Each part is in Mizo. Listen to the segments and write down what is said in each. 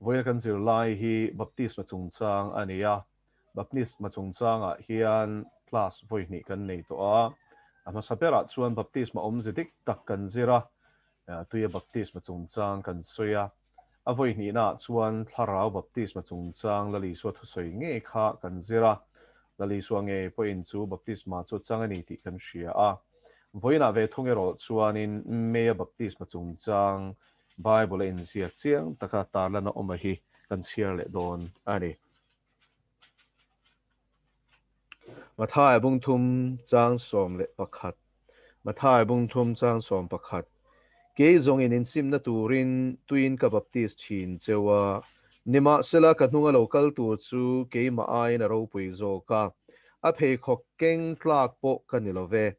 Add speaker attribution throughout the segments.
Speaker 1: Vawiina kan zirlai hi Baptisma chungchang a ni a, Bapnisma chungchangah hian class vawi hnih kan nei tawh a, a hmasa berah chuan baptisma awmze dik tak kan zir a, tuia baptisma chungchang kan sawi a, a vawi hnihnaah chuan thlarau baptisma chungchang Lal Isua thusawi ngei kha kan zir a, Lal Isua ngei pawhin chu baptisma chu chang a ni tih kan hria a. Vawiinah ve thung erawh chuanin Meia baptisma chungchang Bible a inziak chiang taka tarlana awma hi kan chhiar leh dawn a ni. Matthai bungthum chang 11 Matthai bungthum chang 11 Kei zawngin insimna turin tuiin ka baptis thin cheu a, nimahsela ka hnunga lo kal tur chu keimah aiin a ropui zawk a, a pheikhawk keng tlak pawh ka ni lo ve.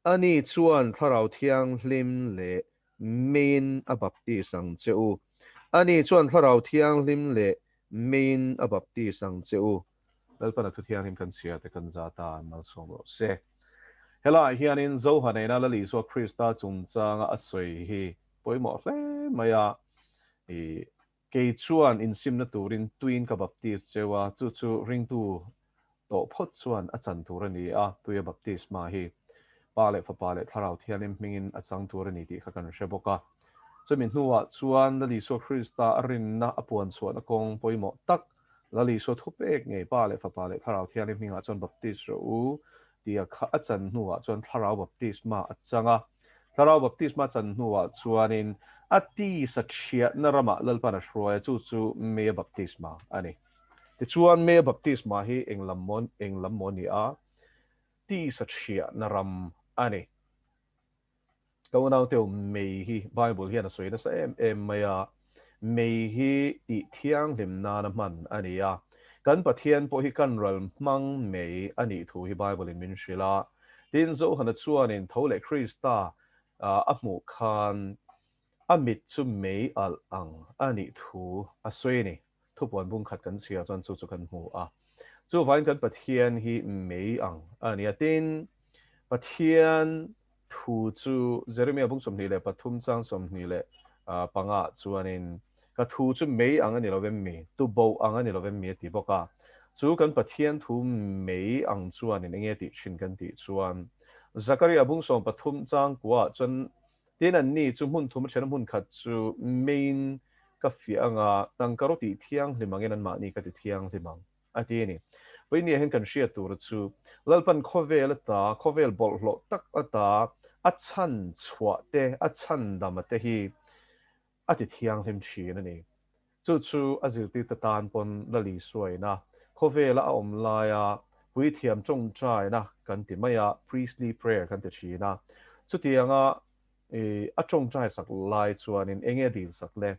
Speaker 1: Ani chuan Thlarau Thianghlim leh Meiin a baptis ang che u. Ani chuan Thlarau Thianghlim leh Meiin a baptis ang che u. Lalpana thu thianghlim kan chhiar te kan za ta an malsawm rawh se. Helaiah hianin Zohaneina Lal Isua Krista chungchanga a sawi hi pawimawh hle mai a. I Kei chuan insimna turin tuiin ka baptis cheu a, chu chu ringtu tawh phawt chuan a chan tur a ni a, tuia baptisma hi Pa leh Fapa leh Thlarau Thianghlim hmingin a chang tur a ni tih kha kan hre bawk a. Chumi hnuah chuan Lal Isua Krista a rinna a puan chhuahna kawng pawimawh tak, Lal Isua thupek ngei Pa leh Fapa leh Thlarau Thianghlim hmingah chuan baptis rawh u tia kha a chan hnuah chuan Thlarau baptisma a chang a. Thlarau baptisma chan hnuah chuanin a tisa thiahna ramah Lalpan a hruai a, chu chu Meia baptisma a ni. Tichuan, Meia baptisma hi eng lam maw, eng lam maw ni a? Tisa thiahna ram a ni. Ka unauteu, mei hi Bible hian a sawi nasa em em mai a, mei hi tih thianghlim nana hman a ni a. Kan Pathian pawh hi kan ral hmang mei a nih thu hi Bible in min hrilh a. Tin, Johana chuanin tho leh Krista a hmuh khan a mit chu mei alh ang a nih thu a sawi a ni. Thupuan bung khat kan chhiar chuan chu chu kan hmu a. Chuvain kan Pathian hi mei ang a ni a. Tin, Pathian Thu chu Jeremia bung 23 chang 25 ah chuanin, Ka thu chu mei ang a ni lo vem mi? Tuboh ang a ni lo vem mi? a ti bawk a. Chu kan Pathian thu mei ang chuanin enge tih thin kan tih chuan, Zakaria bung 13 chang kua ah chuan, Tin anni chu hmun thum a then a hmun khat chu meiin ka fiah anga tangka ro tih thianghlim angin anmahni ka ti thianghlim ang. A ti a ni. Vawinia hian kan hriat tur chu Lalpan khawvel ata, khawvel bawlhhlawh tak ata a chhan chhuah te, a chhan dama te hi a ti thianghlim thin a ni. Chu chu a zirtirte tan pawn Lal Isuaina, khawvela a awm laia puithiam tawngtaina kan ti mai a, priestly prayer kan ti thin a. Chutianga a tawngtai sak lai chuanin enge a dil sak le?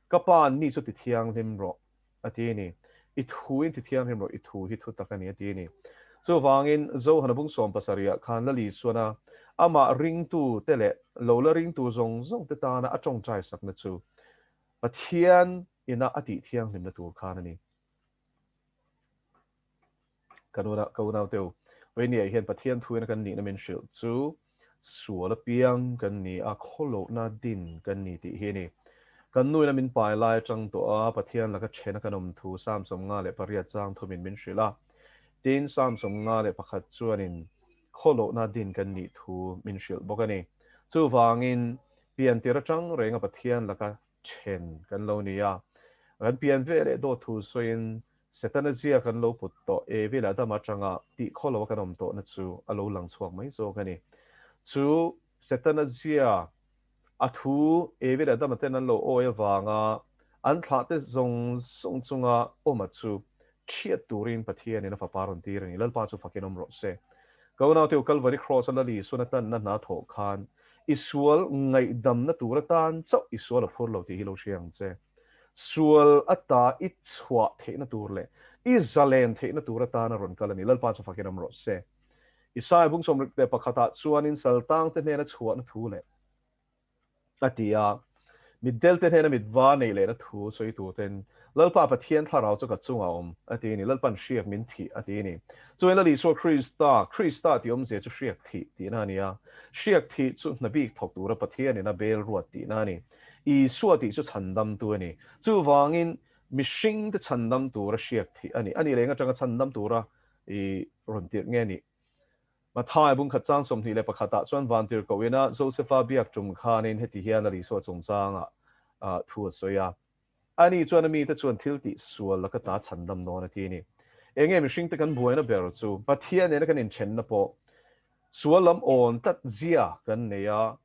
Speaker 1: Ka pa, ni chu ti thianghlim rawh. A ti a ni. I thu in ti thianghlim rawh, i thu hi thu tak a ni, a ti a ni. Chuvangin, Johana bung 70 ah khan Lal Isuana amah ringtu te leh lo la ringtu zawng zawng te tana a tawngtai sakna chu Pathian ina a tih thianghlimna tur khan a ni. Ka nuna, ka unaute u, Vawinia hian Pathian thuina kan nihna min hrilh chu sual apiang kan ni a, khawlohna din kan ni tih hi a ni. Kan nuina min pai lai atang tawh a, Pathian laka thena kan awm thu Psalm 58 chang thumin min hrilh a. Tin, Psalm 51 chuanin khawlohna din kan nih thu min hrilh bawk a ni. Chuvangin, piantir atang renga Pathian laka then kan lo ni a. Kan pian ve leh dawt thu sawiin Setana zia kan lo put tawh Evi leh Adama atanga tih khaw lo a kan awm tawhna chu a lo lang chhuak mai zawk a ni. Chu Setana zia a thu Evi leh Adama ten an lo awi avanga an thlahte zawng zawng chunga awma chu thiat turin Pathianin a fapa rawn tir a ni. Lalpa chu fakin awm rawh se. Ka unaute u Kalvari Kraws a Lal Isuan a tanna hna thawh khan i sual ngaihdamna tur atan chauh i sual a phur lo tih hi lo hria ang che. Sual ata i chhuah theihna tur leh i zalen theihna tur atana rawn kal a ni. Lalpa chu fakin awm rawh se. Isaiah bung 71 ah chuanin saltangte hnena chhuahna thu leh a ti a, mitdelte hnena mit va neih lehna thu sawi turten Lalpa Pathian thlarau chu ka chungah awm a ti a ni. Lalpan hriak min thih a ti a ni. Chuan Lal Isua Krista, Krista tih awmzia chu hriak thih tihna a ni a. Hriak thih chu hna bik thawk tura Pathianin a bel ruat tihna a ni. Isua tih chu chhandamtu a ni. Chuvangin. mihringte chhandam tura hriak thih a ni. A nih leh eng atanga chhandam tura i rawn tirh nge ni? Mathai bungkhat chang 21 ah chuan Vantirhkoh ina Josefa biak tum khanin heti hian a Isua chungchangah thu a sawi a. Ani chuan a mite chuan thil tih sual laka ta chhandam dawn a ti a ni. Enge mihringte kan buaina ber chu Pathian nena kan inthenna pawh sual lam awn tlat zia kan nei a,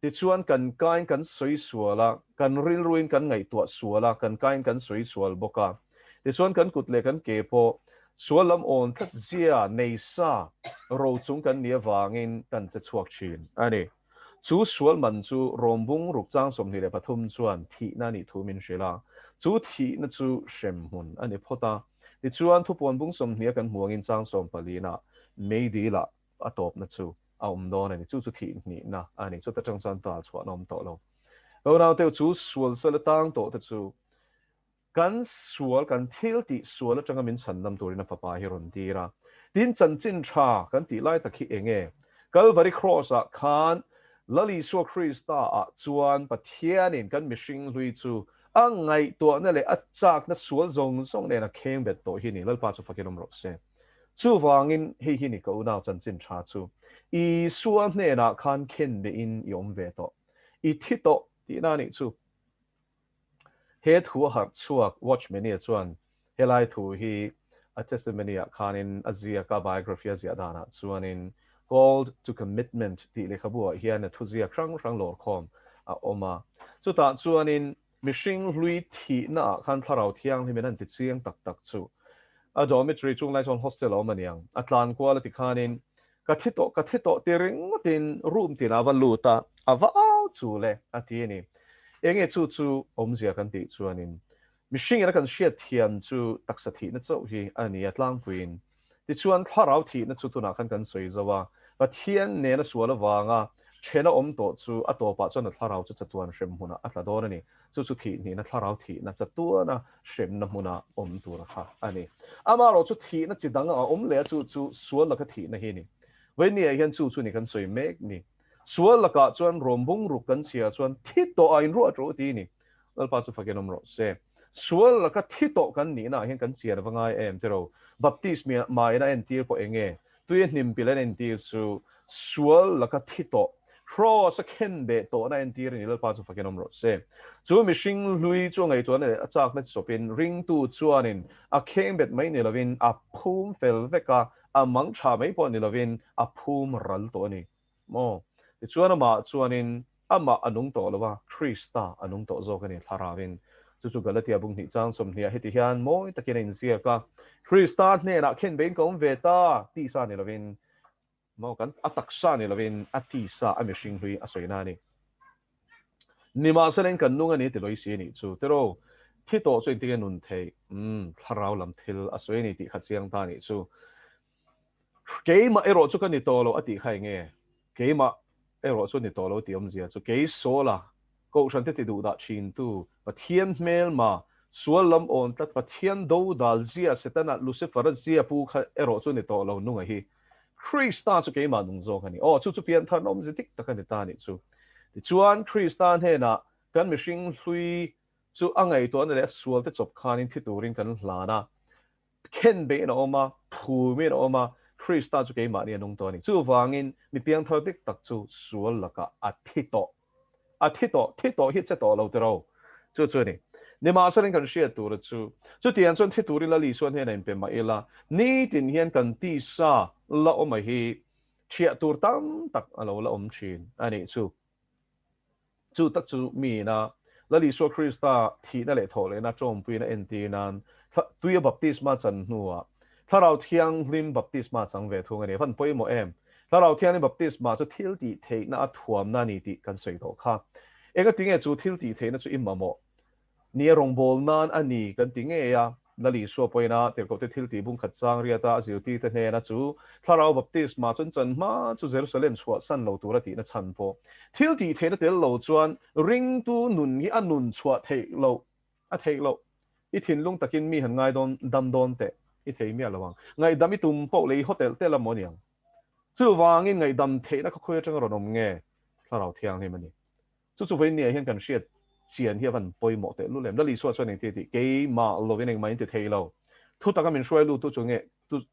Speaker 1: tichuan kan kain kan sawi sual a, kan rilruin kan ngaihtuah sual a, kan kain kan sawi sual bawk a, tichuan kan kut leh kan ke pawh sual lam awn tlat zia nei sa ro chung kan nih avangin kan che chhuak thin a ni. Chu sual man chu Rawmbung ruk chang 23 chuan thihna a nih thu min hrilh a, chu thihna chu hrem hmun a ni phawt a. Tichuan, thupuan bung 20 a kan hmu angin chang sawmpalina meidilah a tawpna chu a awm dawn a ni. Chu chu thih hnihna a ni. Chuta tang chuan tal chhuah an awm tawh lo. Ka unaute, chu sual sal atang tawh te chu Kan sual, kan thil tih sual atanga min chhandam turin a fapa hi rawn tir a. Tin, chanchin tha kan tih lai tak hi eng nge? Kalvari Kraws-ah khan Lal Isua Krista-ah chuan Pathianin kan mihring hlui chu a ngaihtuahna leh a chakna sual zawng zawng nen a kheng bet tawh hi ni. Lalpa chu fakin awm rawh se. Chuvangin hei hi ni ka unau chanchin tha chu Isua hnenah khan khen behin i awm ve tawh. I thi tawh tihna a nih chu. He thu a harh chhuak Watchmania chuan helai thu hi a testimony-ah khanin a ziak a, biography a ziah danah chuanin Called to Commitment tih lehkhabu-ah hian a thuziak hrang hrang lawrkhawm a awm a. Chutah chuanin mihring hlui thihnaah khan Thlarau Thianghlimin an ti chiang tak tak chu a dormitory chunglai chuan hostel a awm aniang, a tlan kual a ti khanin Ka thi tawh, ka thi tawh ti ringawtin room tinah a va lut a, a va au chu le a ti a ni. Enge chu chu awmzia kan tih chuanin mihringin a kan hriat thiam chu taksa thihna chauh hi a ni a tlangpuiin. Tichuan thlarau thihna chu tunah khan kan sawi zo a, Pathian nena sual avanga thena awm tawh chu a tawpah chuan a thlarau chu chatuan hrem hmunah a tla dawn a ni. Chu chu thihhnihna thlarau thihna chatuana hremna hmuna awm tur kha a ni. Amaherawh chu thihna chi dang a awm leh a, chu chu sual laka thihna hi a ni. Vawinia hian chu chu ni kan sawi mek ni. Sual lakah chuan rawmbung ruk kan chhiar chuan thi tawh a inruah ṭuh ti a ni. Lalpa chu fakin awm rawh se. Sual laka thi tawh kan nihnaah hian kan chian ava ngai em tiraw? Baptist main a entir pawh eng nge? Tui a hnim pilh an entir chu sual laka thi tawh, Kraws a khen beh tawhna entir a ni, Lalpa chu fakin awm rawh se. Chu mihring hlui chu a ngaihtuahna leh a chakna chi chawpin ringtu chuanin a kheng bet mai ni lovin a phum fel vek a, a mang tha mai pawh ni lovin a phum ral tawh a ni. Maw? Tichuan amah chuanin amah a nung tawh lo a, Krista a nung tawh zawk a ni thlarauin. Chu chu Galatia bung hnih chang 20 ah heti hian mawi takin a inziak a, Krista hnenah khen beiin ka awm ve ta, tisa ni lovin, maw kan a taksa ni lovin a tisa a mihring hlui a sawina a ni. Nimahsela in kan nung a ni ti lawih si a nih chu. Tiraw, thi tawh chu engtin nge nun theih? Umm, thlarau lam thil a sawi a ni tih kha chiang ta a nih chu. Keimah erawh chu ka ni tawh lo a tih kha eng nge? Keimah erawh chu ni tawh lo tih awmzia chu kei Saula, Kohhran te ti duh dah thintu, Pathian hmelma, sual lam awn tlat, Pathian do dal zia, Setana, Lucifer-a zia pu kha erawh chu ni tawh lo nunga hi. Krista chu keimah nung zawk a ni. Aw, chu chu piantharna awmzia dik tak a ni ta a nih chu. Tichuan, Krista hnenah kan mihring hlui chu a ngaihtuahna leh a sualte chawp khanin thi turin kan hlan a. Khen beihin a awm a, phumin a awm a, Krista chu keimahni a nung tawh a ni. Chuvangin mi piangthar dik tak chu sual lakah a thi tawh. A thi tawh, thi tawh hi che tawh lo tiro. Chu chu a ni. Nimahselain kan hriat tura chu, chutiang chuan thi turin Lal Isua hnenah inpe mah ila, nitin hian kan tisa la awm a hi thiah tur tam tak a lo la awm thin a nih chu. Chu tak chu miina Lal Isua Krista thihna leh thawhlehna tawmpuina entir nan tuia baptisma chan hnuah Thlarau Thianghlim baptisma chang ve thung a ni. A van pawimawh em? Thlarau Thianghlim baptisma chu thil tih theihna a thuamna a ni tih kan sawi tawh kha. Engatinge chu thil tih theihna chu i mamawh? Ni a rawngbâwl nân a ni kan ti ngei a, Lal Isua pawhin a tirhkohte thil tih bungkhat chang riata a zirtîrte hnêna chu Thlarau baptisma chuan chan hma chu Jerusalem chhuahsan lo tûra tihna chhan pawh thil tih theihna tel lo chuan ringtu nun hi a nun chhuah theih loh a theih loh. I thinlung takin mi han ngai dawn dam dawn teh i thei miah lo ang. Ngaihdam i tum poh leh i haw telh telh a maw niang. Chuvângin ngaihdam theihna kha khawi aṭanga rawn awm nge? Thlarau Thianghlim a ni. Chu chu vawiin niah hian kan hriat chian hi a van pawimawh teh lul em. Lal Isua chuan engti a tih? Keimah lovin engmah in ti thei lo. Thutaka min hruai lutu chu nge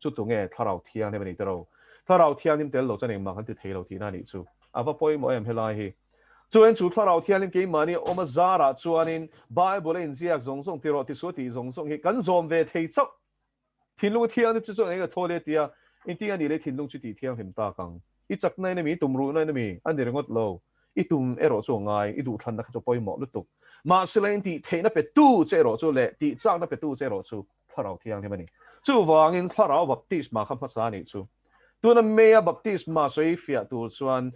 Speaker 1: chu tu nge Thlarau Thianghlim a ni tiro. Thlarau Thianghlim tel lo chuan engmah kan ti thei lo tihna a nih chu. A va pawimawh em helai hi. Chuan chu Thlarau Thianghlim keimahni awm a zarah chuanin Bible a inziak zawng zawng tirawh tisual tih zawng zawng hi kan zawm ve thei chauh. Thinlung a thianghlim chu chuan eng a thaw le tia engtin a nih leh thinlung chu tih thianghlim tak ang. I chakna in a mi, i tumruhna in a mi a ni ringawt lo. I tum erawh chu a ngai, i duhthlanna kha chu a pawimawh lutuk. Mahse la in tih theihna petu che erawh chu leh tih chakna petu che erawh chu Thlarau Thianghlim a ni. Chuvangin Thlarau baptisma kha hmasa a nih chu. Tuna Meia baptisma sawi fiah tur chuan,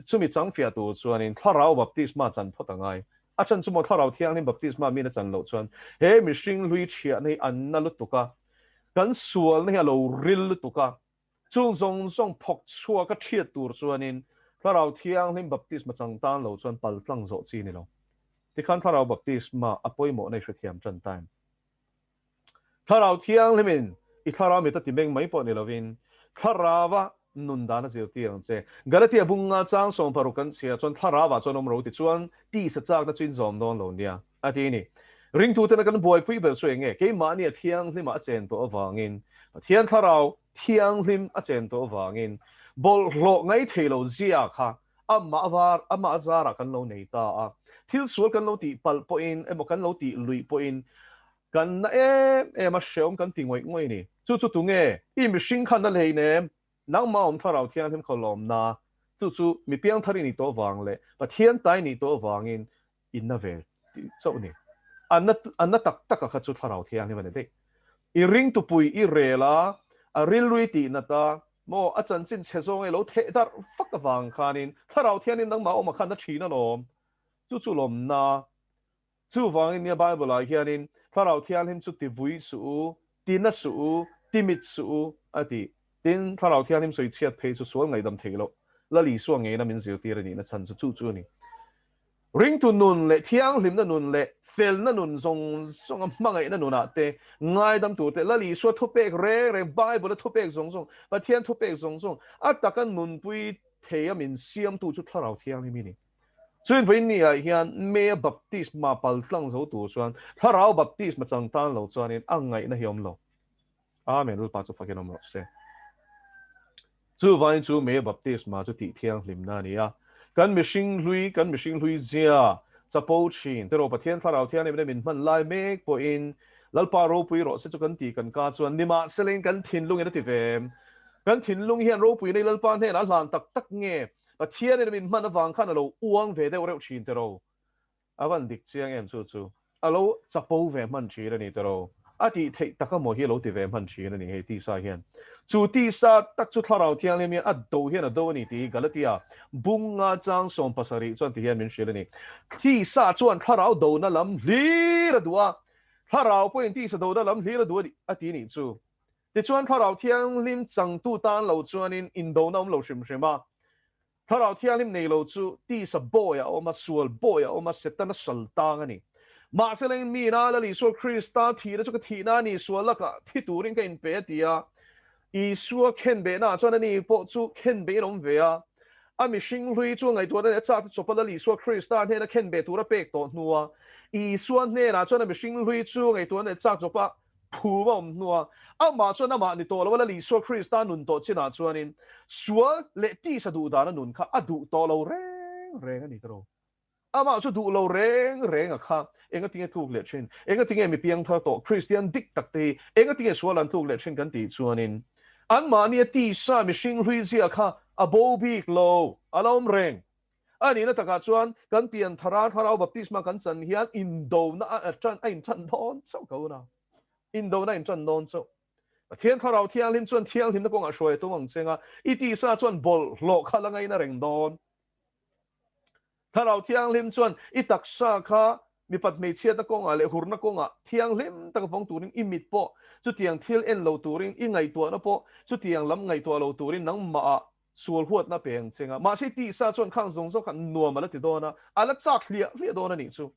Speaker 1: chumi chang fiah tur chuanin Thlarau baptisma chan phawt a ngai. A chan chu maw Thlarau Thianghlim baptisma min a chan loh chuan he mihring hlui chhiahna hi an na lutuk a, kan sualna hi a lo ril lutuk a, chung zawng zawng phawk chhuak a thiat tur chuanin Thlarau Thianghlim baptisma chang tan lo chuan pal tlang zawh chi ni lo. Tikhan Thlarau baptisma a pawimawhna i hrethiam tan time. Thlarau Thianghlimin i thlarau mit a ti meng mai pawh ni lovin, Thlarauva nun dan a zirtir ang che. Galatia bunga chang 16 kan chhiar chuan Thlarauva chuan awm ro ti chuan tisa chakna chu in zawm dawn lo nia, a ti a ni. Ringtutena kan buaipui ber chu eng nge? Keimahni a thianghlimah a chen tawh avangin, Pathian Thlarau Thianghlim a chen tawh avangin, bawlhhlawh ngaithei lo zia kha Amah var, amah zarah kan lo nei ta a. Thil sual kan lo tih palh pawhin emaw kan lo tih luih pawhin kan na em em a, hreawm kan ti ngawih ngawih a ni. Chu chu tunge? I mihring khan a lei nem, nangmah awm thlarau thianghlim khaw lawmna, chu chu mi piangthar i nih tawh vang leh Pathian ta i nih tawh vangin i na ve tih chauh a ni. A na, a na tak tak a kha chu thlarau thianghlim a ni daih. I ringtupui i rel a, a rilru i tih nat a, maw a chanchin chhe zawng i lo theh darh vak avang khanin thlarau thianghlim nangmah awm a khan a thin alawm. Chu chu lawmna. Chuvangin nia Bible ah hianin thlarau thianghlim chu ti vui suh u, ti na suh u, ti mit suh u a ti. Tin, Thlarau Thianghlim sawi chhiat phei chu sual ngaihdam theih loh Lal Isua ngeina min zirtir a nihna chhan chu chu chu a ni. Ringtu nun leh thianghlimna nun leh felna nun zawng zawnga hmangaihna nunah te, ngaidam tur te, Lal Isua thupek reng reng, Bible-a thupek zawng zawng, Pathian thupek zawng zawng, a taka nunpui theia min siamtu chu Thlarau Thianghlim hi a ni. Chuin vawiin ni ah hian Mea baptisma pal tlang zo tur chuan Thlarau baptisma chang tan lo chuanin a ngaihna hi a awm lo. Amen, Lalpa chu fakin awm rawh se. Chuvain chu Mea baptisma chu tih thianghlimna a ni a. Kan mihring hlui, kan mihring hlui zia chapo thin. Tiraw Pathian Thlarau Thianghlimna min hman lai mek pawhin Lalpa ropui rawh se chu kan ti kan ka chuan nimahselain kan thinlungin a ti ve em? Kan thinlung hian ropui nei Lalpa hnenah a hlan tak tak nge? Pathianin min hman avang khan a lo uang ve deuh reuh thin tiraw? A van dik chiang em chu chu. A lo chapo ve hman thin a ni tiraw? A tih theih tak amaw hi a lo ti ve hman thin a ni hei tisa hian. Chu tisa tak chu Thlarau Thianghlim hian a do hian a do a ni tih hi Galatia bunga chang 17 chuan ti hian min hrilh a ni. Tisa chuan Thlarau dona lam hlir a duh a, Thlarau pawhin tisa dona lam hlir a duh a ni a ti nih chu. Tichuan Thlarau Thianghlim changtu tan lo chuanin indona awm lo hrim hrim a. Thlarau Thianghlim nei lo chu tisa bawi a awm a, sual bawi a awm a, Setana sal tang a ni. Mahse leng mina Lal Isua Krista thihna chu ka thihna a ni, sual lakah thi turin ka inpe a ti a. Isua khenbehnaah chuan ani pawh chu khenbeh in awm ve a. A mihring hlui chu a ngaihtuahna leh a chak te chawpa Lal Isua Krista hnena khenbeh tura pek tawh hnua Isua hnenah chuan a mihring hlui chu a ngaihtuahna leh chak chawpa phum a awm hnua amah chuan amah ni tawh lo a, Lal Isua Krista nun tawh chinah chuanin sual leh tisa duh dana nun kha a duh tawh lo reng reng a ni tawh. Amah chu duh lo reng reng a kha engatinge tluk leh thin, engatinge mi piangthar tawh Kristian dik tak te hi engatinge sual an tluk leh thin kan tih chuanin anmahnia tisa mihring hlui zia kha a bo bik lo, a la awm reng. A nihna takah chuan kan pian thara thlarau baptisma kan chan hian indona a ṭan a inṭan dawn chauh ka un a, indona a inṭan dawn chauh. Pathian Thlarau Thianghlim chuan thianghlimna kawngah hruai a tum ang cheng a, i tisa chuan bawlhhlawh kha la ngaina reng dawn. Thlarau Thianghlim chuan i taksa kha mipat hmeichhiatna kawngah leh hurna kawngah thianghlim taka vawng turin i mit pawh chutiang thil en lo turin, i ngaihtuahna pawh chutiang lam ngaihtuah lo turin nangmahah Sual huatna pe ang cheng a, mahse tisa chuan khang zawng zawng kha nuam a la ti dawn a, a la chak hliah hliah dawn a nih chu.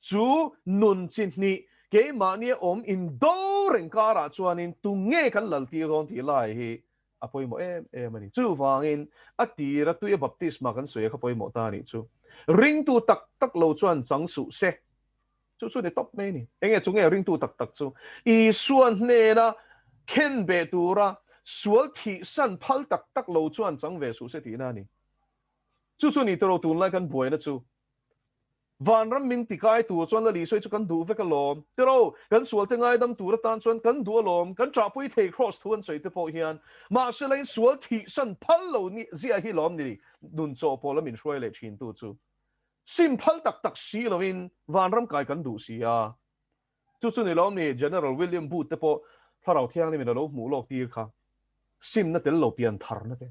Speaker 1: Chu nun chi hnih keimahnia awm indo reng karah chuanin tu nge kan lal tir dawn tih lai hi a pawimawh em em a ni. Chuvangin a tira tuia baptisma kan sawi a kha pawimawh ta a nih chu. Ringtu tak tak lo chuan chang suh se. Chu chu ni tawp mai a ni. Enge chu nge ringtu tak tak chu? Isua hnena khen beh tura sual thihsan phal tak tak lo chuan chang ve suh se tihna a ni. Chu chu ni tawh tunlai kan buaina chu. Vanram min tikai tur chuan Lali sawi chu kan duh vek alawm. Tiro, kan sualte ngaidam tur atan chuan kan duh alawm. Kan ṭahpui thei Kraws thu an sawi te pawh hian. Mahse lain sual thihsan phal lo ni ziah hi lawm ni nun chaw pawh la min hruai leh ṭhintu chu. Sim phal tak tak si loin vanram kai kan duh si a. Chu chu ni lawm ni General William Booth te pawh Thlarau Thianghlimin a lo hmuh lawk tir kha. Simna tel lo piantharna te.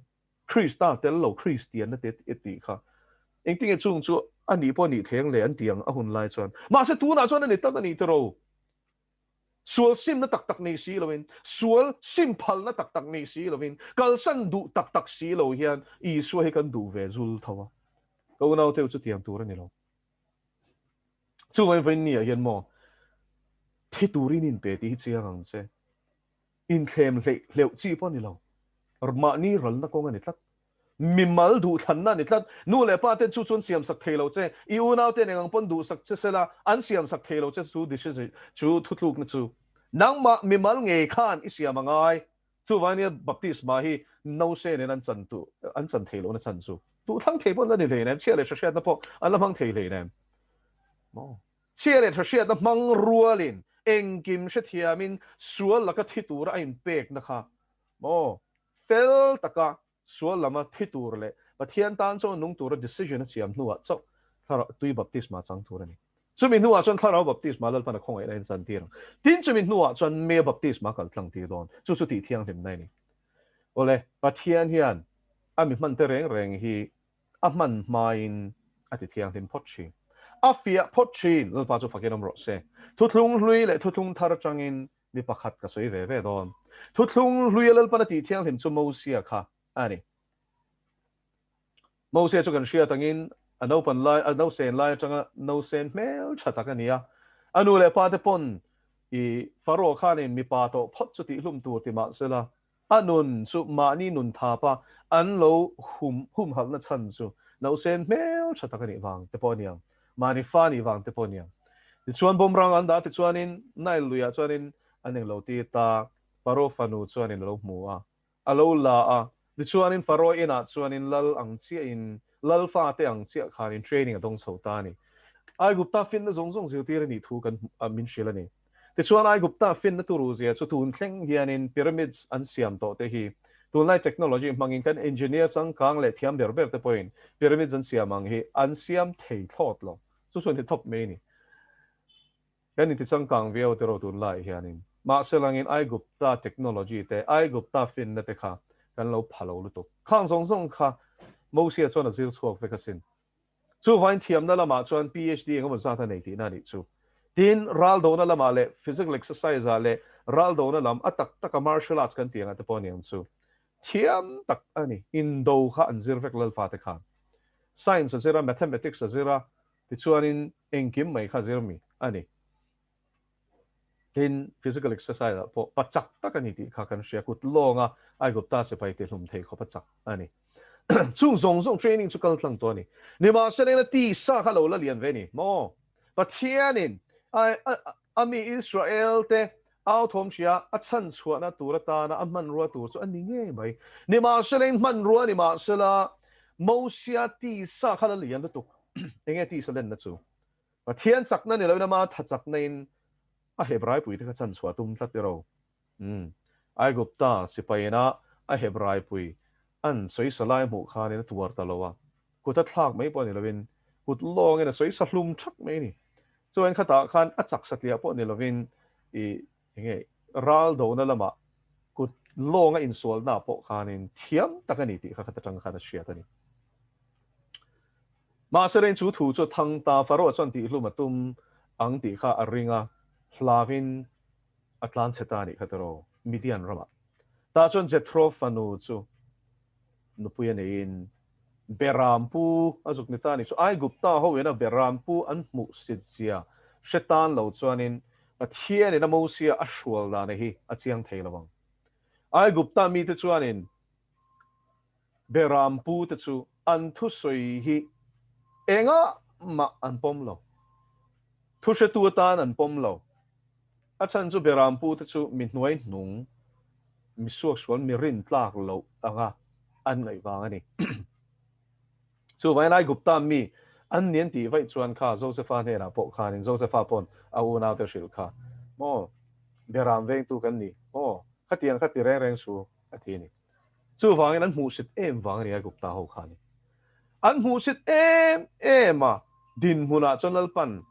Speaker 1: Krista tel lo Kristianna te tih kha engtinge chung chu a nih pawh a nih thleng le an ti ang a hun lai chuan. Mahse tunah chuan a ni tak a ni tiro. Sual simna tak tak nei si loin, sual sim phalna tak tak nei si loin, kalsan duh tak tak si lo hian Isua hi kan duh ve zul tho a. Ka unaute chu tiang tur a ni lo. Chuvangin vawiin ni ah hian maw thi turin inpe tih hi chiang ang che. Inthlem hleih hleuh chi pawh a ni lo. Mahni ralna kawng a ni tlat. Mimal duhthlanna a ni tlat. Nu leh pa ten chu chu an siamsak thei lo che. I unau ten eng ang pawn duhsak che sela an siamsak thei lo che chu decision chu thutlukna chu nangmah mimal ngei khan i siam a ngai. Chuvangin nia baptisma hi nose nen an chan tu an chan thei lohna chan chu duhthlang thei pawh an la ni hleinem, chhia leh hre hriatna pawh an la hmang thei hleinem. Maw? Chhia leh tha hriatna hmang rualin engkim hrethiamin sual laka thi tura a inpekna kha maw fel taka sual lama thi tur leh Pathian tan chuan nung tura decision a siam hnuah chauh thlarau tui baptisma chang tur a ni. Chumi hnuah chuan thlarau baptisma Lalpan a khawngaihna in chantir ang. Tin chumi hnuah chuan mea baptisma kal tlang tir dawn. Chu chu tih thianghlimna a ni. Awle, Pathian hian a mi hmante reng reng hi A hman hmain a ti thianghlim phawt thin. A fiah phawt thin, Lalpa chu fakin awm rawh se. Thuthlung hlui leh thuthlung thar atangin mi pakhat ka sawi ve ve dawn. Thuthlung hluia Lalpan a tih thianghlim chu Mosia kha a ni. Mosia chu kan hriat angin a naupan lai, a nausen lai atanga nausen hmel tha tak a ni a. A nu leh pa te pawn i Pharaoh khanin mipa tawh phawt chu tihhlum tur ti mah sela, A nun chu mahni nun thapa an lo hum humhalhna chhan chu nausen hmel tha tak a nih vang te pawh a niang, mahni fa nih vang te pawh a niang. Tichuan bawmrang an dah tichuanin Nile luiah chuanin an englo tir ta, Pharaoh fanu chuanin a lo hmu a, a lo la a, tichuanin Pharaoh inah chuanin lal ang chiahin, lal fate ang chiah khanin training a dawng chho ta a ni. Aigupta finna zawng zawng zirtir a nih thu kan min hrilh a ni. Tichuan Aigupta finna turuzia chu tun thleng hianin pyramids an siam tawh te hi tunlai technology hmangin kan engineer changkang leh thiam ber ber te pawhin pyramids an siam ang hi an siam thei thlawt lo. Chu chuan hi thawp mai a ni. Kan inti changkang viau te rawh tunlai hianin. Mahse langin Aigupta technology te, Aigupta finna te kha kan lo pha lo lutuk. Khang zawng zawng kha Mosia chuan a zir chhuak vek asin. Chuvain thiamna lamah chuan PhD engemaw zat a nei tihna a nih chu. Tin, ral dona lamah leh physical exercise ah leh ral dona lam a tak taka martial arts kan tih angah te pawh a ni ang chu. Thiam tak a ni. Indo kha an zir vek Lalpa te khan. Science a zir a, mathematics a zir a, tichuanin engkim mai kha zir mi a ni. Tin, physical exercise ah pawh pa chak tak a ni tih kha kan hria, kut lawnga Aigupta sipai tihlum thei khawp a chak a ni. Chung zawng zawng training chu kal tlang tawh a ni. Nimahsela ina tisa kha lo la lian ve ni maw? Pathianin a mi Israel te au thawm hria a chhan chhuahna tur atana a hmanrua tur chu a ni ngei mai. Nimahsela in hmanrua nimahsela Mosia tisa kha la lian lutuk. Enge tisa lenna chu? Pathian chakna ni loin ama tha chakna in a Hebraipui te kha chan chhuah tum tlat iro. Umm. Aigupta sipai ina a Hebraipui an sawisa lai hmuh khanin a tuar ta lo a, kut a thlak mai pawh ni loin kut lawngin a sawisa hlum thak mai a ni. Chuan khatah khan a chak satliah pawh ni loin i enge ral dona lamah kut lawnga insualna pawh khanin thiam tak a ni tih kha khat atang khan a hriat a ni. Mahse reng chu thu chu thang ta Pharaoh chuan tihhlum a tum ang tih kha a ring a, hlauin a tlan chhe ta a nih kha tiraw Midian ramah. Tah chuan Jethro fanu chu nupui a neiin Beram pu a zuk ni ta a nih chu. Aigupta ho ina Beram pu an hmuh sit zia hre tan lo chuanin Pathianin a Mosia a hrual dana hi a chiang thei lo ang. Aigupta mite chuanin Beram pu te chu an thusawi hi Engah mah an pawm lo. Thuhretu atan an pawm lo. A chhan chu Berampu te chu mi hnuai hnung, mi suaksual, mi rintlak loh anga an ngaih vang a ni. Chuvangin Aigupta mi an ni an tih vaih chuan kha Josefa hnenah pawh khanin Josefa pawn a unaute hrilh kha, Maw, Beram vengtu kan ni, maw, khatiang kha ti reng reng su, a ti a ni. Chuvangin an hmuhsit em vang a ni Aigupta ho kha ni. An hmuhsit em em a, dinhmunah chuan Lalpan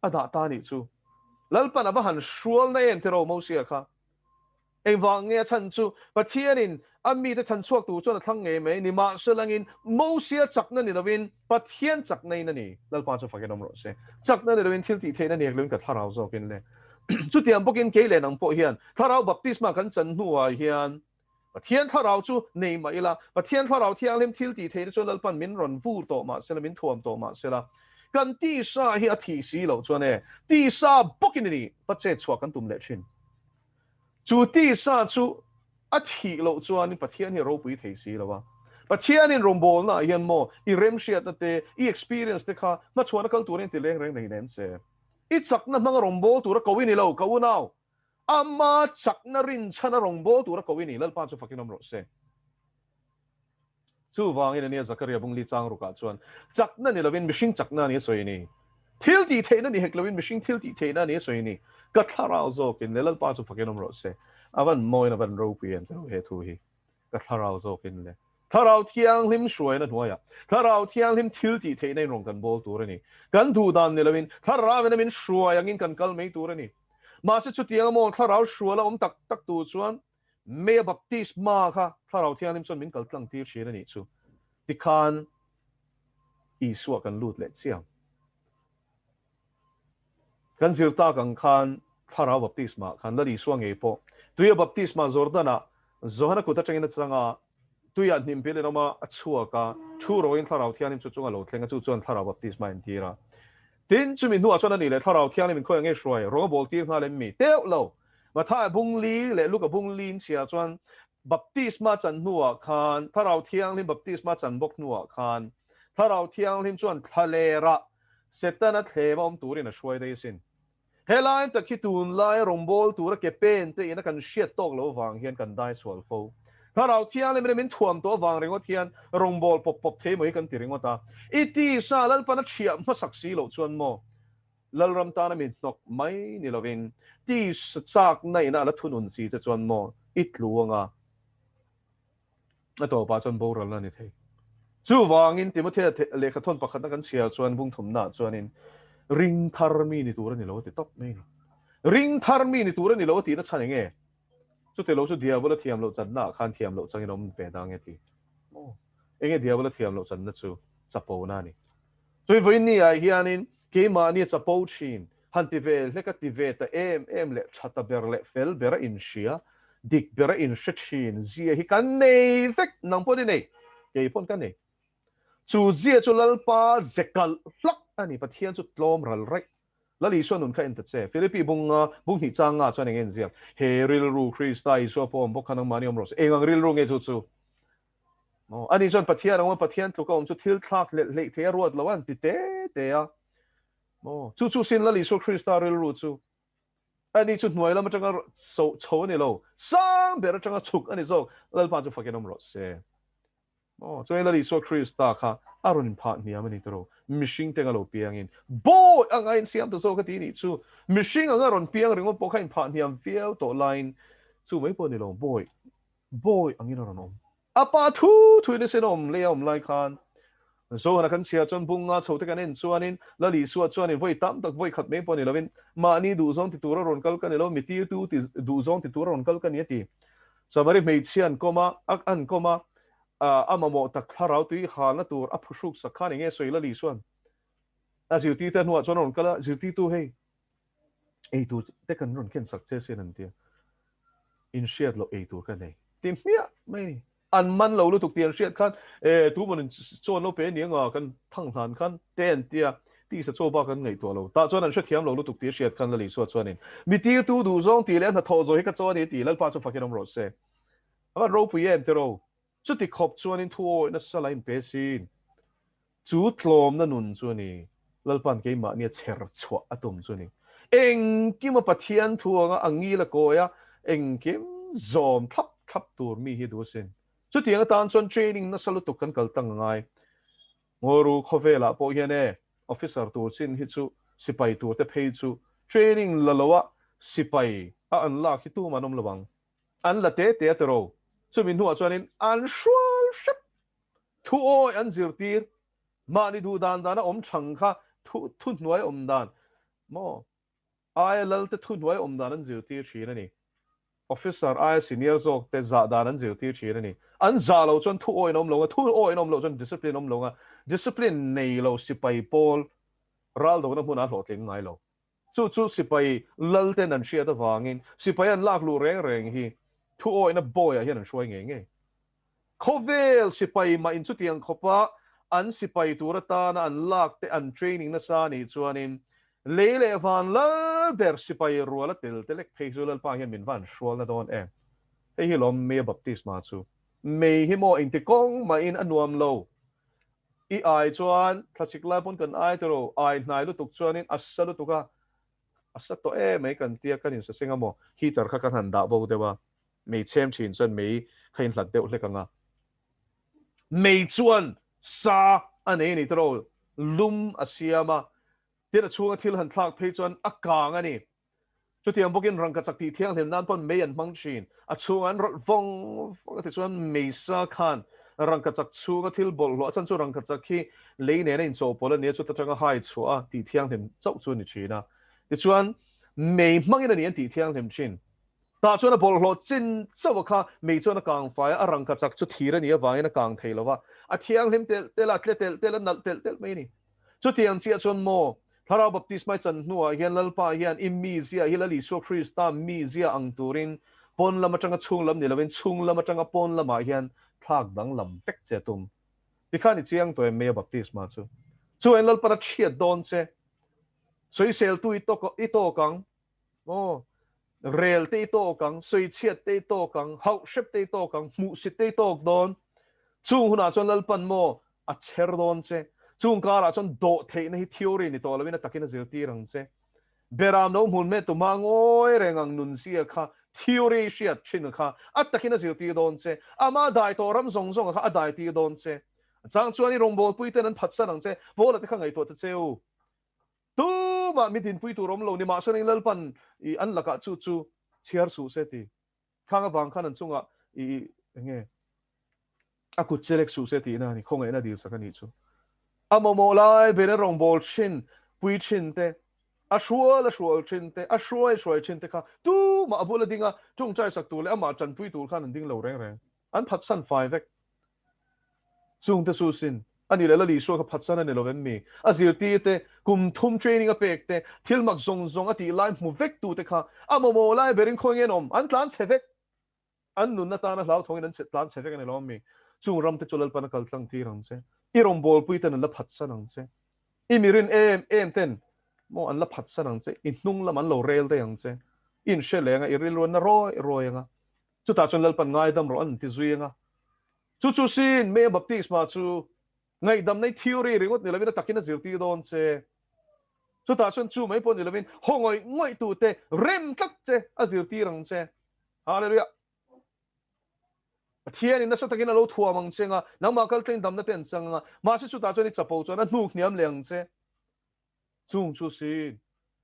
Speaker 1: a dah ta nih chu. Lalpan a va han hrualna em tiraw Mosia kha. Engvang nge a chhan chu Pathianin a mite chhan chhuak tur chuan a thlang ngei mai nimahselangin Mosia chakna ni lovin Pathian chakna in a ni. Lalpa chu fakin awm rawh se. Chakna ni lovin thil tih theihna ni hek lovin ka thlarau zawkin le. Chutiang bawkin kei leh nang pawh hian thlarau baptisma kan chan hnuah hian Pathian thlarau chu nei mah ila, Pathian thlarau thianghlim thil tih theihna chuan Lalpan min rawn vur tawh mah sela, min thuam tawh mah sela, kan tisa hi a thih si loh chuan e, tisa bawkin a ni, va chet chhuah kan tum leh thin. Chu tisa chu a thih loh chuanin Pathian hi a ropui thei si lo a. Pathianin rawngbawlnaah hian maw i remhriatna te, i experience te kha hmachhuahna kal turin ti leng reng nei nem che. I chakna hmanga rawnbawl tura ko i ni lo, ka unau. Ama chakna rinchhana rawngbâwl tura ko i ni, Lalpa chu fakin awm rawh se. Chuvangin ania Zakaria bungli chang rukah chuan chakna ni lovin mihring chakna a ni a sawi ni. Thil tih theihna ni hek lovin mihring thil tih theihna a ni a sawi ni. Ka thlarau zawkin le Lalpa chu fakin awm rawh se. A van mawiin a van ropui em tilo he thu hi. Ka thlarau zawkin le. Thlarau Thianghlim hruaina hnuaiah Thlarau Thianghlim thil tih theihna in rawn kan bawl tur a ni. Kan duh dan ni loin Thlarauin a min hruai angin kan kal mai tur a ni. Mahse chutiang amaw Thlarau hruala awm tak tak tur chuan Mei a baptisma kha Thlarau Thianghlim chuan min kal tlang tir thin a nih chu. Tikhan Isua kan lut leh chiang. Kan zir tak ang khan Thlarau baptisma khan Lal Isua ngei pawh tuia baptisma Jordan-ah Johana kut atangin a chang a, tuiah hnim pil in awm a, a chhuak a, thu rawhin Thlarau Thianghlim chu chunga lo thleng a, chu chuan Thlarau baptisma a intir a. Tin, chumi hnuah chuan a nih leh Thlarau Thianghlim in khawiah nge hruai, rawng a bawl tir nghal em mi? Teuh lo! Mathaia bung li leh Luka bung li in chhiar chuan baptisma chan hnuah khan, Thlarau Thianghlim baptisma chan bawk hnuah khan, Thlarau Thianghlim chuan thlalerah Setana thlem a awm turin a hruai daih asin. Helai tak hi tunlaia rawngbâwl tura ke pen te ina kan hriat tawk loh avang hian kan dai sual fo. Thlarau Thianghlim in min thuam tawh avang ringawt hian rawngbâwl pawp pawp thei maw hi kan ti ringawt a. I tisa Lalpan a ṭhiah hmasak si loh chuan maw Lalram tana min hnawk mai ni lovin tisa châkna ina a la thunun si che chuan maw i tlu anga A tawpah chuan boralna a ni thei. Chuvangin Timothea lehkha thawn pakhatna kan chhiar chuan bung thumnaah chuanin ring thar mi ni tur a ni lo a ti tawp mai a ni. Ring thar mi ni tur a ni lo a tihna chhan eng nge? Chuti lo chu Diabola thiam loh channaah khan thiam loh changin awm ve dang e ti. Maw? Eng nge Diabola thiam loh channa chu? Chapona a ni. Chui vawiin ni ah hianin keimahni a chapo thin, han ti ve hlek a ti ve ta em em leh tha ta ber leh fel ber a inhria, dik ber a inhre thin zia hi kan nei vek, nang pawn i nei, kei pawn ka nei. Chu zia chu Lalpa ze kalh hlak a ni, Pathian chu tlawm ral raih. Lal Isua nun kha en ta che. Philippi bunga bung hnih chang nga chuan eng nge inziak? He rilru Krista Isua pawh awm bawk kha nangmahni awm rawh se. Eng ang rilru nge chu chu? Maw? Ani chuan Pathian ang awm a, Pathian tluk a awm chu thil thlak hlelh hleih thei a ruat lo a an ti te te a. Maw? Chu chu sin Lal Isua Krista rilru chu ani chu hnuai lam atanga so chho a ni lo, sang ber atanga chhuk a ni zawk. Lalpa chu fakin awm rawh se. Maw? Chuan Lal Isua Krista kha a rawn inphah hniam a ni tawh. Mihring te anga lo piangin bawi anga insiam ta zawk a ti nih chu. Mihring anga rawn piang ringawt pawh kha inphah hniam viau tawh laiin chu mai pawh a ni lo, bawi Bawi angin a rawn awm. A pa thu thuin a sin awm lei a awm lai khan Zohana kan chhiar chuan bunga chho te kan en chuanin Lal Isua chuanin vawi tam tak vawi khat mai pawh ni lovin mahni duhzawng ti tura rawn kal ka ni lo, mi tirtu ti duhzawng ti tura rawn kal ka ni a ti. Samari hmeichhia an kawm a, a an kawm a, a mamawh tak thlarau tui halna tur a phuhruk sak khan enge sawi Lal Isuan a zirtirte hnuah chuan a rawn kal a, zirtirtu hei ei tur te kan rawn ken sak che sin an tia in hriat loh ei tur ka nei ti hmiah mai ni an man lo lutuk tih an hriat khan e tu mawn chaw lo pe ni anga kan thang hlan khan te an tia tisa chaw bak an ngaihtuah lo tah chuan an hrethiam lo lutuk tih hriat khan Lal Isua chuanin mi tirtu duh zawng tih leh a hnathawh zawh hi ka chaw a ni tih Lalpa chu fakin awm rawh se a van ropui em tiraw chuti khawp chuanin thu awih nasa la in pe sin. Chu tlawmna nun chu a ni. Lalpa'n keimahnia chher chhuah a tum chu a ni. Engkima Pathian thu anga a ngil a kawi a, engkim zawm thlap thlap tur mi hi a duh asin. Chutiang atan chuan training nasa lutuk kan kal tlang a ngai. Ngawiru khawvelah pawh hian e, officer tur chin hi chu sipai tur te phei chu training la loa sipai a an lak hi tumah an awm lo ang. An la te te a tiro. Chumi hnuah chuanin an hrual hrep. Thu awi an zirtir. Mahni duh dan dana awm chhang kha thu thuhnuai awm dan maw? Aia lalte thuhnuai awm dan an zirtir thin a ni. Officer aia senior zawk te zah dan an zirtir thin a ni. An zah loh chuan thu awi an awm lo a, thu awi an awm loh chuan discipline awm lo a, discipline nei lo sipai pawl ral dona hmunah a hlawhtling ngai lo. Chu chu sipai lal ten an hriat avangin sipai an lak luh reng reng hi thu awihna bawiah hian an hruai ngei ngei. Khawvel sipai mah in chutiang khawpa an sipai tur atana an lak te an training nasa anih chuanin lei leh van lal ber sipai rual a tel te lek phei chu Lalpa hian min van hrualna dawn em? Hei hi lawm Mei a baptisma chu. Mei hi maw engti kawng mahin a nuam lo. I ai chuan thlachik lai pawn kan ai tiraw, ai hnai lutuk chuanin a sa lutuk a, a sa tawh em mai kan tia kan insaseng a maw, heater kha kan han dah bo deuh a, mei chhem thin chuan mei kha inhlat deuh hlek ang a, mei chuan sa a nei a ni tiraw, lum a siam a, tin a chhunga thil han thlak phei chuan a kang a ni. Chutiang bawkin rangkachak tih thianghlim nan pawn mei an hmang thin. A chhungah an rawlh vawng vawng a ti chuan meisa khan rangkachak chhunga thil bawlhhlawh a chan chu rangkachak hi lei nena inchawhpawlh a nia chuta tanga hai chhuah a tih thianghlim chauh chu a ni thin a. Tichuan mei hmangin a ni an tih thianghlim thin. Tah chuan a bawlhhlawh chin chauh a kha mei chuan a kang fai a, a rangkachak chu thir a nih avangin a kang thei lo va, a thianghlim telh telh a, a tle telh telh a, nalh telh telh mai a ni. Chutiang chiah chuan maw, Thlarau Baptisma chan hnuah hian Lalpa hian i mizia hi Lal Isua Krista mizia ang turin pawn lam atanga chhung lam ni lovin chhung lam atanga pawn lamah hian thlak danglam vek che a tum. Tikhan i chiang tawh em Mei a Baptisma chu? Chuan Lalpan a chhiat dawn che. Sawiseltu i tawk i tawk ang. Maw, rel te i tawk ang, sawichhiat te i tawk ang, hauh hrep te i tawk ang, hmuhsit te i tawk dawn. Chung hunah chuan Lalpan maw a chher dawn che. Chung karah chuan dawh theihna hi theory ni tawh loin a takin a zirtir ang che. Beram lo hmun hmet tuma ngawi reng ang nunzia kha theory hriat thin kha a takin a zirtir dawn che. Ama dai tawh ram zawng zawng kha a dai tir dawn che. A chang chuan i rawngbawlpui ten an phatsan ang che. Paula te kha ngaihtuah ta che u. Tumah mi dinpui tur awm lo ni mahse ning Lalpan i an lakah chu chu chhiar suh se ti. Khang avang khan an chungah i enge a kut che lek suh se tihna a ni, khawngaihna dil sak a nih chu. A mamawh lai ber a rawngbâwl thin, pui thin te, a hrual a hrual thin te, a hruai hruai thin te kha tumah a bula dinga tawngtai sak tur leh amah tanpui tur khan an ding lo reng reng. An phatsan fai vek. Chungte chu sin a ni leh Lal Isua kha phatsan a ni lo em mi? A zirtirte, kum thum training a pek te, thil mak zawng zawng a tih lai hmu vek tute kha a mamawh lai berin khawi nge an awm? An tlan chhe vek. An nunna tana hlauthawngin an tlan chhe vek a ni lo em mi? Chung ramte chu Lalpan a kal tlang tir ang che. I rawngbawlpui ten an la phatsan ang che. I mirin em em ten maw an la phatsan ang che. I hnung lam an lo rel daih ang che. I inhre leng a, i rilru an na rawi rawi ang a. Chutah chuan Lalpan ngaidam rawh an ti zui ang a. Chu chu sin, Mei a baptisma chu ngaihdam nei theory ringawt ni lovin a takin a zirtir dawn che. Chutah chuan chu mai pawh ni lovin haw ngawih ngawih tute rem tlat che a zirtir ang che. Hallelujah! Pathianin nasa takin a lo thuam ang che nga, nangmah kaltling damna te an chang anga, mahse chutah chuan i chapo chuan a hnuk hniam leh ang che. Chung chu sin,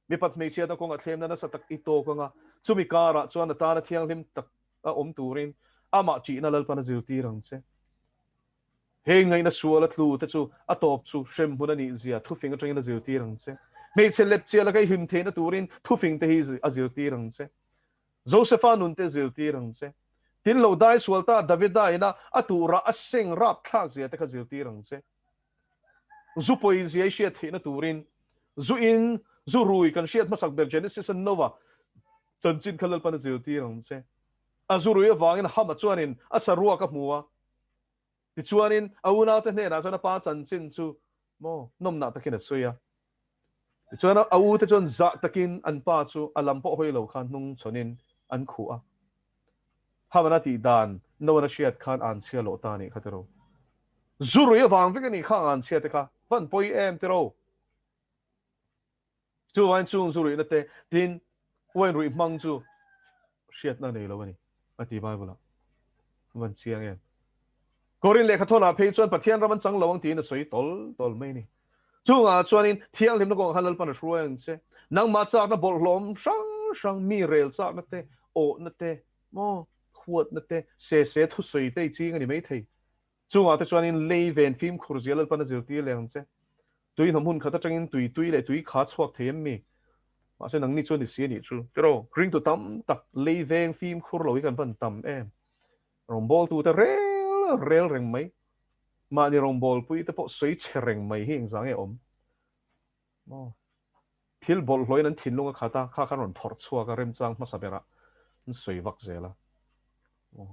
Speaker 1: mipat hmeichhiatna kawng a thlemna nasa tak i tawk anga, chumi karah chuan a tana thianghlim tak a awm turin amah ṭihna Lalpan a zirtir ang che. Hei ngaihna sual a tlu te chu a tawp chu hremhmun a nih zia thufing aṭangin a zirtir ang che. Hmeichhe lepchiah laka i him theihna turin thufing te hi a zirtir ang che. Josefa nun te a zirtir ang che. Tin lo dai sual ta Davida ina a tuhrah a seng rapthlak zia te kha zirtir ang che. Zu pawizia i hriat theihna turin zu in, zu rui kan hriat hmasak ber Genesis a Noah chanchin kha Lalpan a zirtir ang che. A zu rui avangin Hama chuanin a saruak a hmu a, tichuanin a unaute hnenah chuan a pa chanchin chu maw nawmnah takin a sawi a. Tichuan a ute chuan zah takin an pa chu a lam pawh hawi lo khan hnung chhawnin an khuh a. Haman a tih dan Noah-na hriat khan an chhia loh ta a nih kha tiraw. Zu rui avang vek a nih kha an chhia te kha. Van pawi em tiro. Chuvain chung zu ruihna te, tin, uain ruih hmang chu hriatna nei lo a ni, a ti Bible-ah. Van chiang em. Korin lehkha thawnah phei chuan Pathian ram an chang lo ang tiin a sawi tawl tawl mai a ni. Chungah chuanin thianghlimna kawngah khan Lalpan a hruai ang che. Nangmah chakna bawlhhlawm hrang hrang, mi rel chakna te, awhna te, maw, huatna te, se se thusawi te i ching a ni maithei. Chungah te chuanin lei ven fimkhur zia Lalpan a zirtir leh ang che. Tui hnawm hun khat atangin tui tui leh tui kha chhuak thei em mi? Mahse nangni chuan i si a nih chu. Tiraw, ringtu tam tak lei veng fimkhur lo hi kan van tam em? Rawngbawltute rel rel reng mai, mahni rawngbawlpuite pawh sawi chhe reng mai hi engzah nge awm? Maw? Thil bawlhhlawhin an thinlung a khat a, kha khan rawn phawrh chhuak a, remchang hmasa berah an sawi vak zel a. Maw?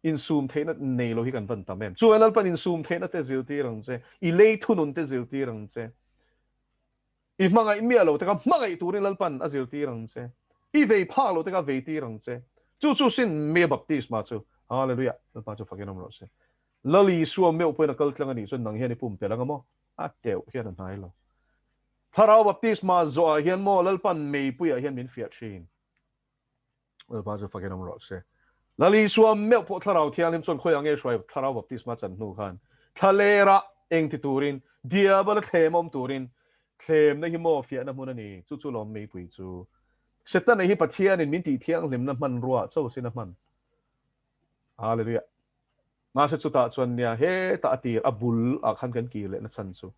Speaker 1: Insum theihna nei lo hi kan van tam em? Chuan Lalpan insum theihna te zirtir ang che, i lei thunun te zirtir ang che, i hmangaih miah lo te kha hmangaih turin Lalpan a zirtir ang che, i vei phak lo te kha vei tir ang che. Chu chu sin me baptisma chu. Hallelujah! Lalpa chu fakin awm rawh se. Lal Isua meuh pawhin a kal tlang a nih chuan nang hian i pumpelh ang a maw? A teuh hian a hnai lo. Thlarau baptisma zawhah hian maw Lalpan meipuiah hian min fiah thin. Lalpa chu fakin awm rawh se. Lal Isua meuh pawh Thlarau Thianghlim chuan khawiah nge hruai Thlarau baptisma chan hnu khan thlalera eng ti turin, diabala thlem awm turin, thlemna hi maw fiahna hmun a ni, chu chu lawm meipui chu. Setana hi Pathianin min tih thianghlimna hmanrua cho sin a hman. Hallelujah. Mahse chutah chuan nia hetah a tir a bul ah khan kan kir lehna chhan chu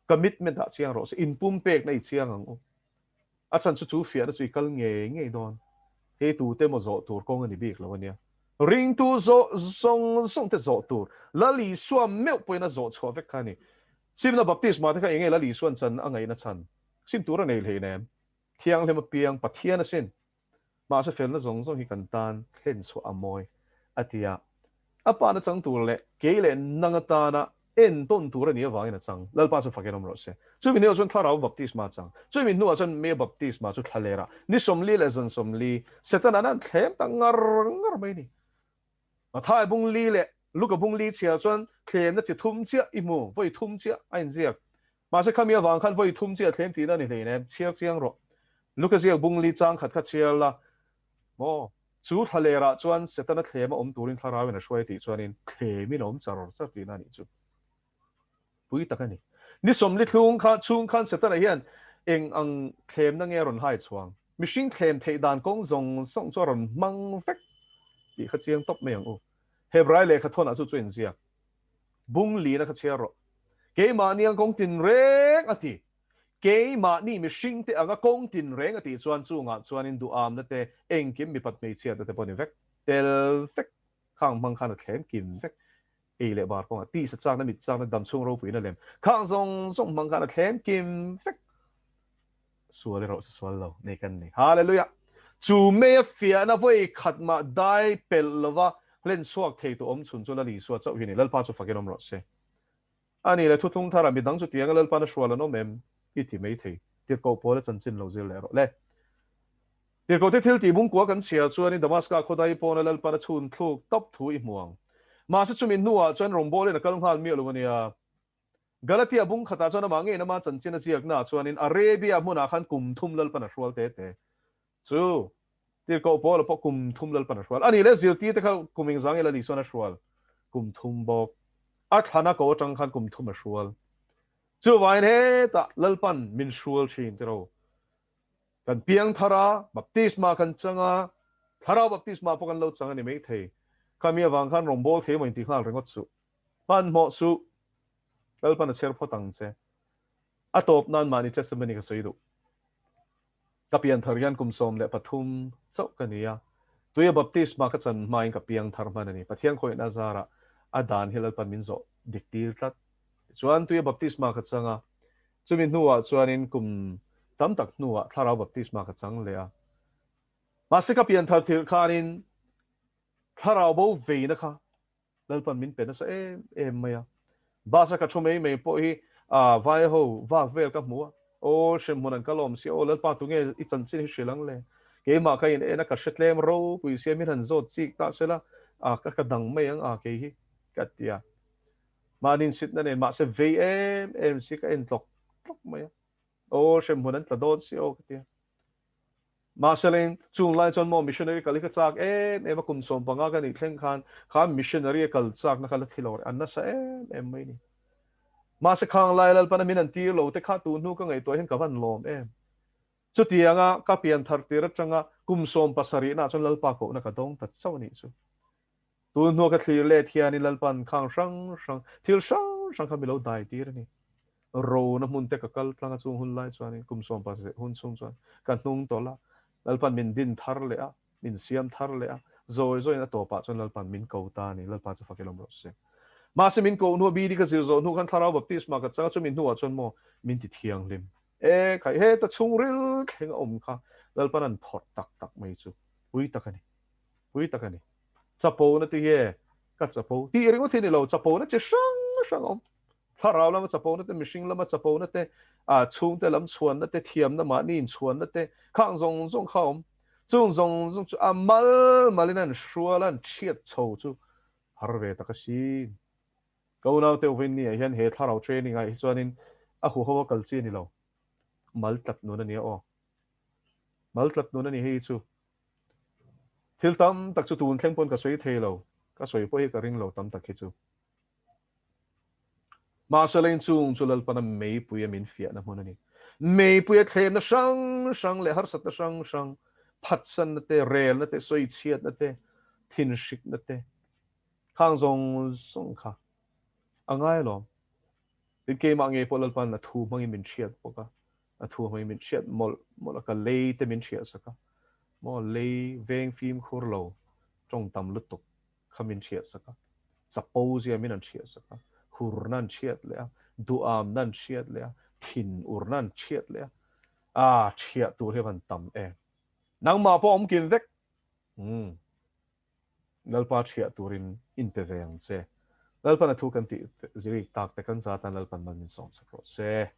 Speaker 1: commitment ah chiang rawh se, inpumpekna i chiang ang u. A chhan chu chu fiahna chu i kal ngei ngei dawn. Hei tute emaw zawh tur kawng a ni bik lo a nia. Ringtu zawh zawng zawng te zawh tur Lal Isua meuh pawhin a zawh chhuah vek kha a ni. Simna baptisma te kha enge Lal Isua'n chan a ngaihna chhan? Sim tur a nei hleinem. Thianghlim apiang Pathian asin. Mahse felna zawng zawng hi kan tan thlen chhuah a mawi, a ti a. A pa na chang tur leh kei leh nang atana entawn tur a nih avangin a chang. Lalpa chu fakin awm rawh se. Chumi hnuah chuan Thlarau baptisma a chang. Chumi hnuah chuan Mei baptisma chu thlalera ni 40 leh zan 40 Setana'n an thlem ta ngar ngar mai a ni. Mathai bung li leh Luka bung li chhiar chuan thlemna chi thum chiah i hmu, vawi thum chiah a inziak. Mahse khami avang khan vawi thum chiah thlem tihna a ni hleinem, chhiar chiang rawh. Luka ziak bung li chang khat kha chhiar la maw? Chu thlalerah chuan Setana thlem a awm turin thlarauin a hruai tih chuanin thlemin a awm char char tihna a nih chu. Pui tak a ni. Ni 40 thlung kha chhung khan Setana hian eng ang thlemna nge a rawn hai chhuang? Mihring thlem theih dan kawng zawng zawng chu a rawn hmang vek tih kha chiang tawp mai ang u. Hebrai lehkha thawnah chu chu inziak. Bung lina kha chhiar rawh. Keimahni ang kawng tinreng a ti. Keimahni mihringte anga kawng tinreng a tih chuan chungah chuanin duhamna te, engkim mipat hmeichhiatna te pawh a ni vek. Tel vek. Khang hmang khan a thleng kim vek. Ei leh bar kawngah tisa chakna, mit chakna, damchhung ropuina lem. Khang zawng zawng hmang khan a thleng kim vek. Sual erawh chu sual lo nei kan ni. Hallelujah! Chu mei a fiahna vawi khat mah dai pelh lova hlen chhuak thei tu awm chhun chu Lal Isua chauh hi a ni. Lalpa chu fakin awm rawh se. A ni le, thuthlung tharah midang chu tianga Lalpa'n a hrual an awm em? I ti mai thei. Tirhkoh pawl a chanchin lo zir leh rawh le. Tirhkoh te thil tih bungkua kan chhiar chuanin Damaska khawdai pawna Lalpa'n a chhun thluk tawp thu i hmu ang. Mahse chumi hnuah chuan rawngbawlin a kal nghal miah lo a nia. Galatia bung khatah chuan amah ngeiin ama chanchin a ziaknaah chuanin Arabia hmunah khan kum thum Lalpan a hrual te te chu Tirhkoh Paula pawh kum thum Lalpan a hrual. A nih le zirtirte kha kum engzang nge Lal Isuan a hrual? Kum thum bawk. A thlana ko atang khan kum thum a hrual. Chuvangin hetah Lalpan min hrual thin tiraw. Kan piang thar a, baptisma kan chang a, thlarau baptisma pawh kan lo chang a ni maithei. Khami avang khan rawngbâwl thei emaw inti nghal ringawt suh. Hmanhmawh suh. Lalpan a chher phawt ang che. A tawp nan mahni testimony ka sawi duh. Ka pian thar hian kum 13 chauh ka ni a, tuia baptisma ka chan hmain ka piang thar hman a ni. Pathian khawihna zarah a dan hi Lalpan min zawh dik tir tlat. Tichuan tuia baptisma ka chang a, chumi hnuah chuanin kum tam tak hnuah thlarau baptisma ka chang leh a. Mahse ka pian thar thilh khanin thlarau bo veina kha Lalpan min pe nasa em em mai a. Bus a ka thu mai mai pawh hi a vai ho vak vel ka hmu a, aw hremhmun an kal awm sia, aw Lalpa tunge i chanchin hi hrilh ang le, keimah ka in en a ka hre tlem ropui sia min han zawt chik ta sela a ka ka dang mai ang a kei hi ka ti a. Mahni insitna nen mahse vei em em si ka en tlawk tlawk mai a. Aw hremhmun an tla dawn si aw ka ti a. Mahse leng chung lai chuan maw missionary kal hi ka chak em em a, kum 15 ka nih thleng khan kha missionary a kal chakna kha la thi lo reh, an nasa em em mai ni. Mahse khang lai Lalpana min an tir lo te kha tun hnu ka ngaihtuah hian ka van lawm em. Chutianga ka pian thar tir atanga kum 70 naah chuan Lalpa kohna ka dawng ta chauh a nih chu. Tun hnua ka thlir let hianin Lalpan khang hrang hrang, thil hrang hrang kha mi lo dai tir a ni. Rona hmun te ka kal tlang a chung hun lai chuanin kum 17 hun chhung chuan ka hnung tawlh a, Lalpan min din thar leh a, min siam thar leh a, zawi zawiin a tawpah chuan Lalpan min ko ta a ni, Lalpa chu fak ilawm rawh se. Mahse min koh hnua BD ka zir zawh hnu khan Thlarau Baptisma ka chang a, chumi hnuah chuan maw min ti thianghlim. E khai, heta chhungril thleng a awm kha Lalpan an phawrh tak tak mai chu pui tak a ni, pui tak a ni. Chapo na ti hi ka chapo tih ringawt hi ni lo, chapo na chi hrang hrang a awm. Thlarau lama chapo na te, mihring lama chapo na te, a chhungte lam chhuan na te, thiamna mahni inchhuan na te, khang zawng zawng kha a awm. Chung zawng zawng chu a mal malin an hrual a, an thiat chho chu har ve tak asin. Ka unaute Uvinni-ah hian he thlarau training-ah hi chuanin a huho a kal chi a ni lo. Mal tlat nun a nia aw. Mal tlat nun a ni hei chu. Thil tam tak chu tun thleng pawn ka sawi thei lo, ka sawi pawh hi ka ring lo tam tak hi chu. Mahse leng chung chu Lalpana meipuia min fiahna hmun a ni. Meipuia thlemna hrang hrang leh harsatna hrang hrang, phatsanna te, relna te, sawichhiatna te, thinhrikna te, khang zawng zawng kha a ngai alawm. Tin, keimah ngei pawh Lalpan a thu hmangin min hriat bawk a, a thu hmangin min hriat mawlh mawlh a, ka lei te min hriahsak a, maw lei veng fimkhur lo tawng tam lutuk kha min hriahsak a, chapo zia min an hriahsak a, hurna an hriat leh a, duhamna an hriat leh a, thinurna an hriat leh a, aa hriah tur hi a van tam em. Nangmah pawh awm kim vek. Umm. Lalpa hriah turin in pe ve ang che. Lalpan a thu kan tih zirik tak te kan zatan Lalpan man min sawm sak rawh se.